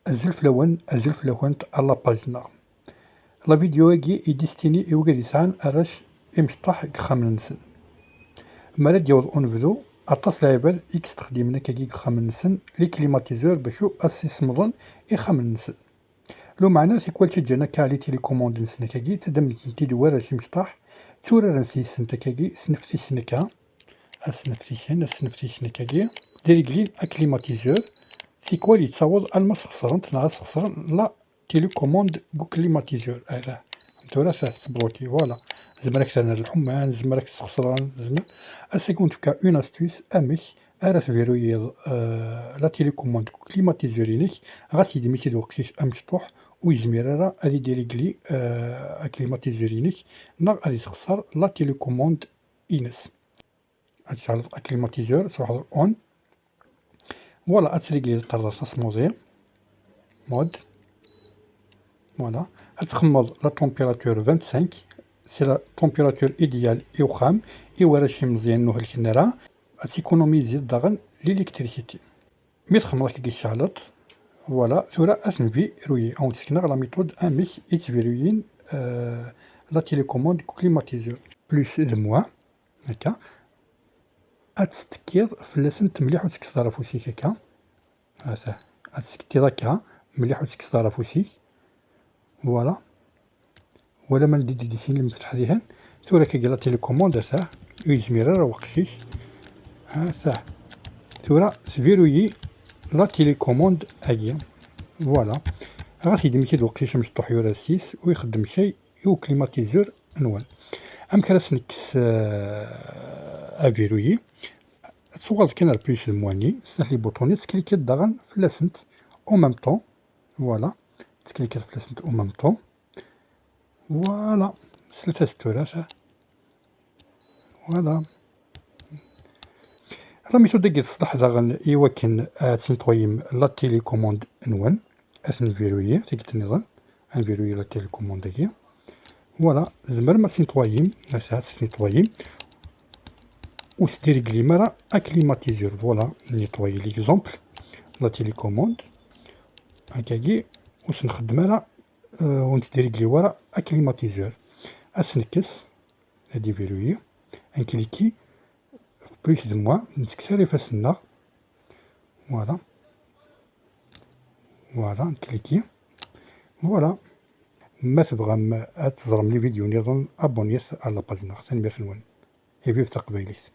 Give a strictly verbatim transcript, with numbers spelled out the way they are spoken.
Azul fell-awen, azul fell-akent, a la page-nneɣ. La vidéo-agi i distini i wigad yesɛan arrac imecṭaḥ deg yexxamen-nsen. Mi ara d-yaweḍ unebdu, aṭas lɛibad i yestexdimen akkagi deg yexxamen-nsen les climatiseurs bac ad ssismḍen ixxamen-nsen. Lumeɛna tikwal ttaǧǧan akka les télécommandes-nsen akkagi, ttaddament-tent-id i warrac imecṭaḥ, tturaren s yis-sent akkagi, sneftisen akka, ad sneftisen, ad sneftisen akkagi, d-ireglin aclimatiseur, tikwal yettaweḍ alma sxeṣren-t neɣ ad sxeṣren la télécommande deg uclimatiseur. Ara tura ta tettbloki, voilà. Zemreɣ ad k-ternu lḥuman, zemreɣ ad k-sxeṣren, zemreɣ. Ass-agi ad wen-d-fkeɣ une astuce amek ara tviruyiḍ, euh, la télécommande deg uclimatiseur-inek, ɣas yedem-itt-id uqcic amecṭuḥ, ur yezmir ara ad idirigli, euh, aclimatiseur-inek, neɣ ad yessexṣer la télécommande-ines. Ad tceɛleḍ aclimatiseur, truḥeḍ on. Voilà, ad trigliḍ, terreḍ tasmuḍi. Mode. Voilà. Ad txemmeḍ la température vingt-cinq. C'est la température idéale i uxxam, i warrac imeẓyanen ur helken ara. Ad tikunumiziḍ daɣen l'électricité. Mi txemmeḍ akkagi tceɛleḍ, voilà, tura ad tenviruyi. Ad wen-d-sekneɣ la méthode amek i ttviruyin, euh, la télécommande deg uclimatiseur. Plus de moins, akka. Ad tettekkiḍ fell-asent mliḥ, ur tekkseḍ ara afus-ik akka. Ata, ad tettekkiḍ akka mliḥ, ur tekkseḍ ara afus-ik. Voilà. Wala ma ldi d-, d-, sin lemfetḥ dihin. Tura akkagi la télécommande, ata, ur yezmir ara weqcic. Ata. Tura tviruyi la télécommande-agi. Voilà. Ɣas yedem-itt-id weqcic amecṭuḥ yura s-is, ur ixeddem cay i uclimatiseur-nwen. Amek ara s-nekkes, euh, aviruyi? Ad tuɣaleḍ kan ar plus de moins-nni, snat les boutons-nni, tettklikiḍ daɣen fell-asent en même temps. Voilà. Tettklikiḍ fell-asent en même temps. Voilà. Slet-as tura. Voilà. La méthode-agi teṣleḥ daɣen i wakken ad tnetwayem la télécommande-nwen. Ad ten-viruyi, tikkelt nniḍen. Ad nviruyi la télécommande-agi. Voilà, tzemrem ad tnetwayem, ad tnetwayem. Ur tdiriglim ara aclimatiseur. Voilà, nettoyer l'exemple, la télécommande. Akkagi, ur s-nxeddem ara, euh, ur nettdirigli ara aclimatiseur. Ad s-nekkes, ad iviruyi, ad nkliki, plus de moins, nettekkes ara ifassen-nneɣ. Voilà. Voilà, nkliki. Voilà. Ma tebɣam ad teẓrem les vidéos nniḍen, abonnez-vous à la page-nneɣ. Tanemmirt-nwen. Et vive taqbaylit.